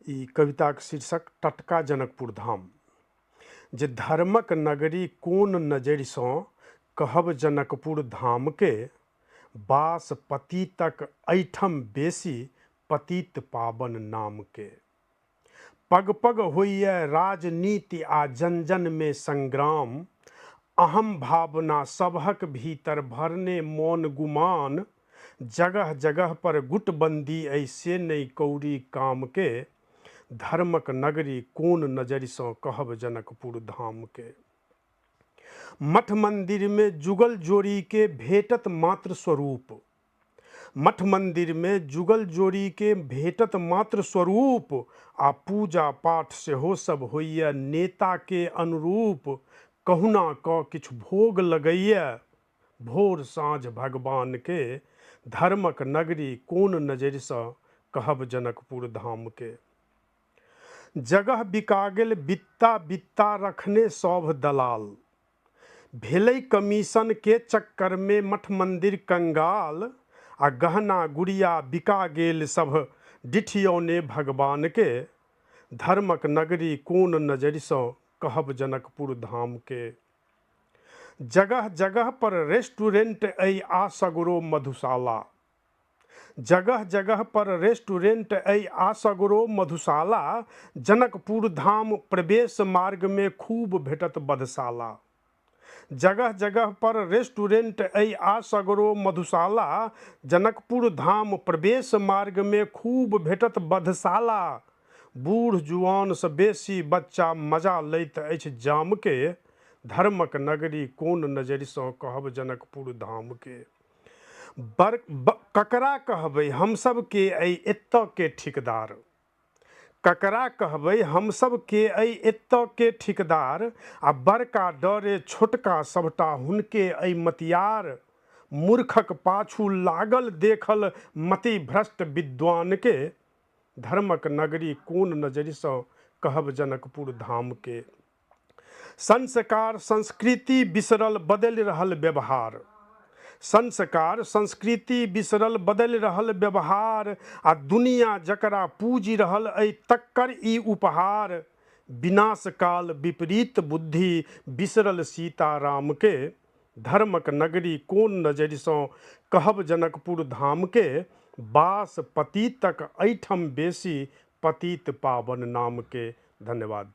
ई कविताक शीर्षक टटका जनकपुर धाम। जे धर्मक नगरी कोन नजरिसँ कहब जनकपुर धामके, बास पतितक एहिठाम बेसी पतित पावन नामके। पग पग होइए राजनीति आ जन-जनमे संग्राम, अहम भावना सबहक भीतर भरने मोन गुमान, जगह जगह पर गुटबंदी अइ से नहि कौड़ी कामके, धर्मक नगरी कोन नजरिसँ कहब जनकपुर धामके। मठ मंदिरमे जुगल जोड़ीके भेटत मात्र स्वरूप, मठ मंदिरमे जुगल जोड़ीके भेटत मात्र स्वरूप, आ पूजा पाठ सेहो सब होइए नेताके अनुरूप, कहुना कऽ किछु भोग लगैए भोर साँझ भगवानके, धर्मक नगरी कोन नजरिसँ कहब जनकपुर धामके। जगह बिका गेल बित्ता बित्ता रखने सभ दलाल, भेलै कमीशन के चक्कर में मठ मंदिर कंगाल, आ गहना गुड़िया बिका गेल सभ डिठियौने भगवान के, धर्मक नगरी कोन नजरिसँ कहब जनकपुर धाम के। जगह जगह पर रेस्टोरेंट अइ आ सगरो मधुशाला, जगह जगह पर रेस्टोरेंट अइ आ सगरो मधुशाला, जनकपुर धाम प्रवेश मार्ग में खूब भेटत बधशाला। जगह जगह पर रेस्टोरेंट अइ आ सगरो मधुशाला, जनकपुर धाम प्रवेश मार्ग में खूब भेटत बधशाला। बूढ़ जुआन सँ बेसी बच्चा मजा लैत अछि जाम के, धर्मक नगरी कोन नजरि सँ कहब जनकपुर धाम के। बड़ ककरा कहबै हमसब के अइ एतऽ के ठिकदार, ककरा कहबै हमसब के अइ एतऽ के ठिकदार, आ बड़का डरे छोटका सबटा हुनके अइ मतियार। मूर्खक पाछू लागल देखल मति भ्रष्ट विद्वान के, धर्मक नगरी कोन नजरिसँ कहब जनकपुर धाम के। संस्कार संस्कृति बिसरल बदलि रहल व्यवहार, संस्कार संस्कृति बिसरल बदलि रहल व्यवहार, आ दुनिया जकरा पूजि रहल अइ तकर ई उपहार। विनाश काल विपरीत बुद्धि बिसरल सीताराम के, धर्मक नगरी कोन नजरिसँ कहब जनकपुर धाम के। बास पतितक एहिठाम बेसी पतित पावन नाम के। धन्यवाद।